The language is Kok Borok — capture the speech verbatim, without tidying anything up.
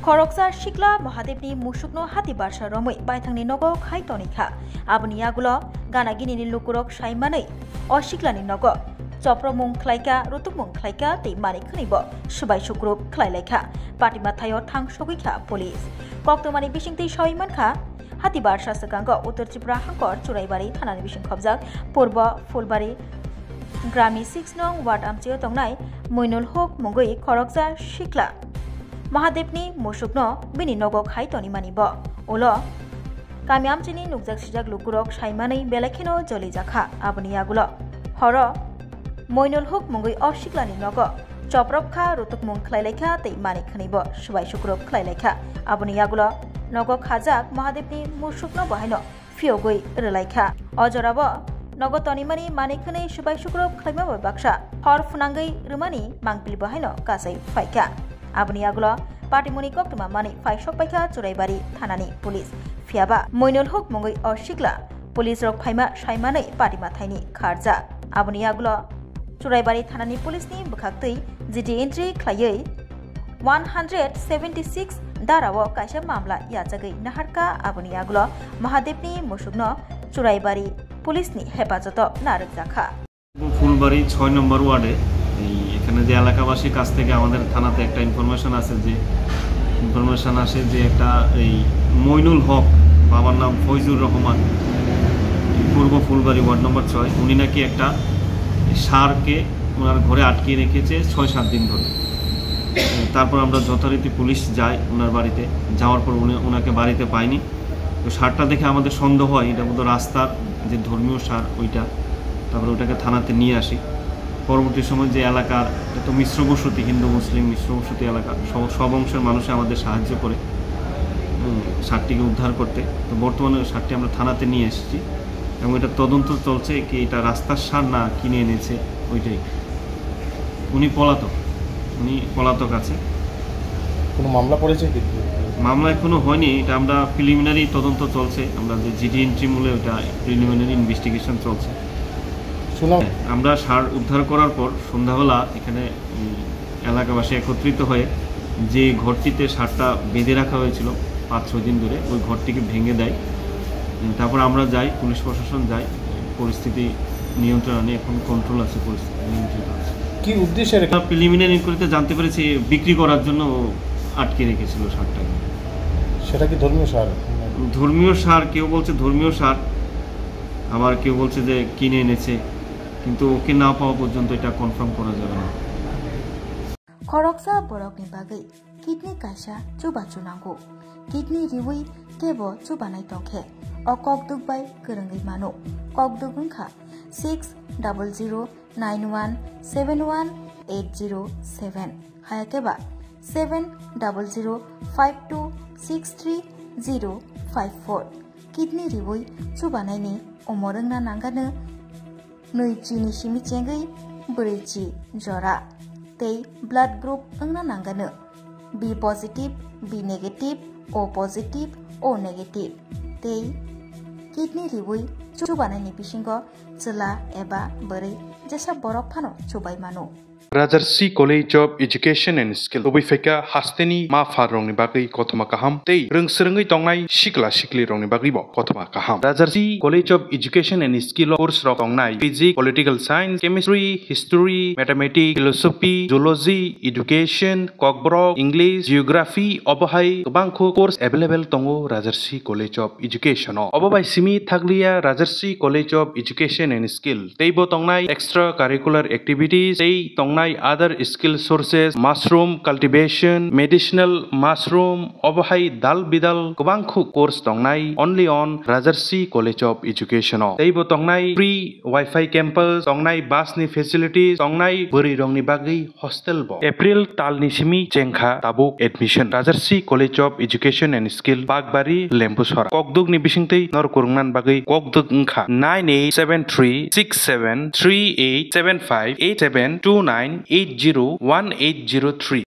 Khoroksa sikla Mahadevni musukno hati barsa romwi baithangni nogo khai tonikha. Aboni yagulo gana ginini lukurok saimanwi o siklani nogo chopropmung khlaikha, rutukmung khlaikha tei manwi khwnwibo swbai sukrup khlailaikha. Patima thaio thang sogwikha police. Koktwmani bisingtwi sawi mankha, hati barsa swkango Uttor Tripura hangkor Churaibari thanani bising khobjak Purbo Phulbari Grami six nong ward amchio tongnai Moinul Hok mungwi khoroksa sikla Mahadevni musukno bini nogo khai tonimani bo. Ulo kami amchini nukjak sijak lukurok saimanwi belai kheno jolijakha. Aboni yagulo horo Moinul Hok mungwi o siklani nogo chopropkha, rutukmung khlailaikha tei manwi khwnwibo swbai sukrup khlailaikha. Aboni yagulo nogo khajak Mahadevni musukno bo haino phiyogwi rwlaikha. O jorabo nogo tonimani manwi khwnwi swbai sukrup khlaima bai baksa hor phwnangwi rwmani mangpili bo haino kasai phaikha. Aboni yagulo patimuni koktwma manwi phai sokpaikha Churaibari thanani police. Phiyaba Moinul Hok mungwi o sikla police rok phaima saimanwi patima thaini kharjak. Aboni yagulo Churaibari thanani police ni bwkhaktwi G D entry khlaiwi one hundred seventy six darao kaisa mamla yachagwi naharkha. Aboni yagulo Mahadevni musukno Churaibari police ni hepajoto narwkjakha. Phulbari ছয় নম্বর ওয়ার্ডে এই এখানে যে এলাকাবাসীর কাছ থেকে আমাদের থানাতে একটা ইনফরমেশন আসে, যে ইনফরমেশন আসে যে একটা এই মইনুল হক, বাবার নাম ফয়জুর রহমান, পূর্ব ফুলবাড়ি ওয়ার্ড নম্বর ছয়, উনি নাকি একটা ষাঁড়কে ওনার ঘরে আটকে রেখেছে ছয় সাত দিন ধরে। তারপর আমরা যথারীতি পুলিশ যাই ওনার বাড়িতে, যাওয়ার পর উনি, ওনাকে বাড়িতে পাইনি। তো ষাঁড়টা দেখে আমাদের সন্দেহ হয় এটা বোধহয় রাস্তার যে ধর্মীয় ষাঁড় ওইটা। তারপরে ওটাকে থানাতে নিয়ে আসি। পরবর্তী সময় যে এলাকার, এটা তো মিশ্র বসতি, হিন্দু মুসলিম মিশ্র বসতি এলাকা, সব, সব অংশের মানুষে আমাদের সাহায্য করে, উম, ষাঁড়টিকে উদ্ধার করতে। তো বর্তমানে ষাঁড়টি আমরা থানাতে নিয়ে এসেছি এবং এটা তদন্ত চলছে, কি এটা রাস্তার ষাঁড় না কিনে এনেছে ওইটাই। উনি পলাতক, উনি পলাতক আছে। কোনো মামলা করেছে কি? মামলা এখনো হয়নি, এটা আমরা প্রিলিমিনারি তদন্ত চলছে। আমরা যে জিডি এন্ট্রি মূলে ওটা প্রিলিমিনারি ইনভেস্টিগেশন চলছে। শুনলাম। আমরা ষাঁড় উদ্ধার করার পর সন্ধ্যাবেলা এখানে, উম, এলাকাবাসী একত্রিত হয়ে যে ঘরটিতে ষাঁড়টা বেঁধে রাখা হয়েছিল পাঁচ ছয় দিন ধরে, ওই ঘরটিকে ভেঙে দেয়। উম, তারপর আমরা যাই, পুলিশ প্রশাসন যায়, পরিস্থিতি নিয়ন্ত্রণে, এখন কন্ট্রোল আছে, পরিস্থিতি নিয়ন্ত্রিত আছে। কি উদ্দেশ্যে রেখে? আমরা প্রিলিমিনারি ইনকোয়ারিতে জানতে পেরেছি বিক্রি করার জন্য আটকে রেখেছিল ষাঁড়টাকে। সেটা কি ধর্মীয় ষাঁড়? ধর্মীয় ষাঁড়, কেউ বলছে ধর্মীয় ষাঁড়, আবার কেউ বলছে যে কিনে এনেছে, কিন্তু ওকে না পাওয়া পর্যন্ত এটা কনফার্ম করা যাবে না। Khoroksa borokni bagwi kidney kaisa chubachu nango. Kidney riwi kebo chubanai tongkhe, o kokduk bai kwrwngwi mano. Kokduk wngkha six double zero nine one seven one eight zero seven, hayakhe ba seven double zero five two six three zero five four. Kidney riwi chubanaini umor wngna nangano nwi chini simi chengwi brwi chi jora tei blood group wngna nangano B positive, B negative, O positive, O negative tei kidney riwi chubanaini bisingo chwla eba bwrwi jesa borok phano chubai mano. Rajarsi College of Education and Skill tubui phaikha hasteni ma pha rokni bagwi kothoma kaham tei rwng swrwngwi tongnai sikla sikli rokni bagwibo kothoma kaham. Rajarsi College of Education and Skill o course rok tongnai physics, political science, chemistry, history, mathematics, philosophy, zoology, education, kokborok, English, geography, obo hai kwbangkho course available tongo Rajarsi College of Education o. Obo bai simi thakliya Rajarsi College of Education and Skill teibo tongnai extra curricular activities tei tongnai other skill sources, mushroom cultivation, medicinal mushroom, obo hai dal bidal kwbangkho course tongnai only on Rajarsi College of Education o. Teibo tongnai free Wi-Fi campus, tongnai bus ni facilities, tongnai bwrwi rokni bagwi hostel bo. April tal ni simi chengkha tabuk admission. Rajarsi College of Education and Skill, Bakbari, Lembusora. Kokduk ni bisingtwi nor kwrwngna bagwi kokduk wngkha nine eight seven three six seven three eight seven five eight seven two nine eight zero one eight zero three.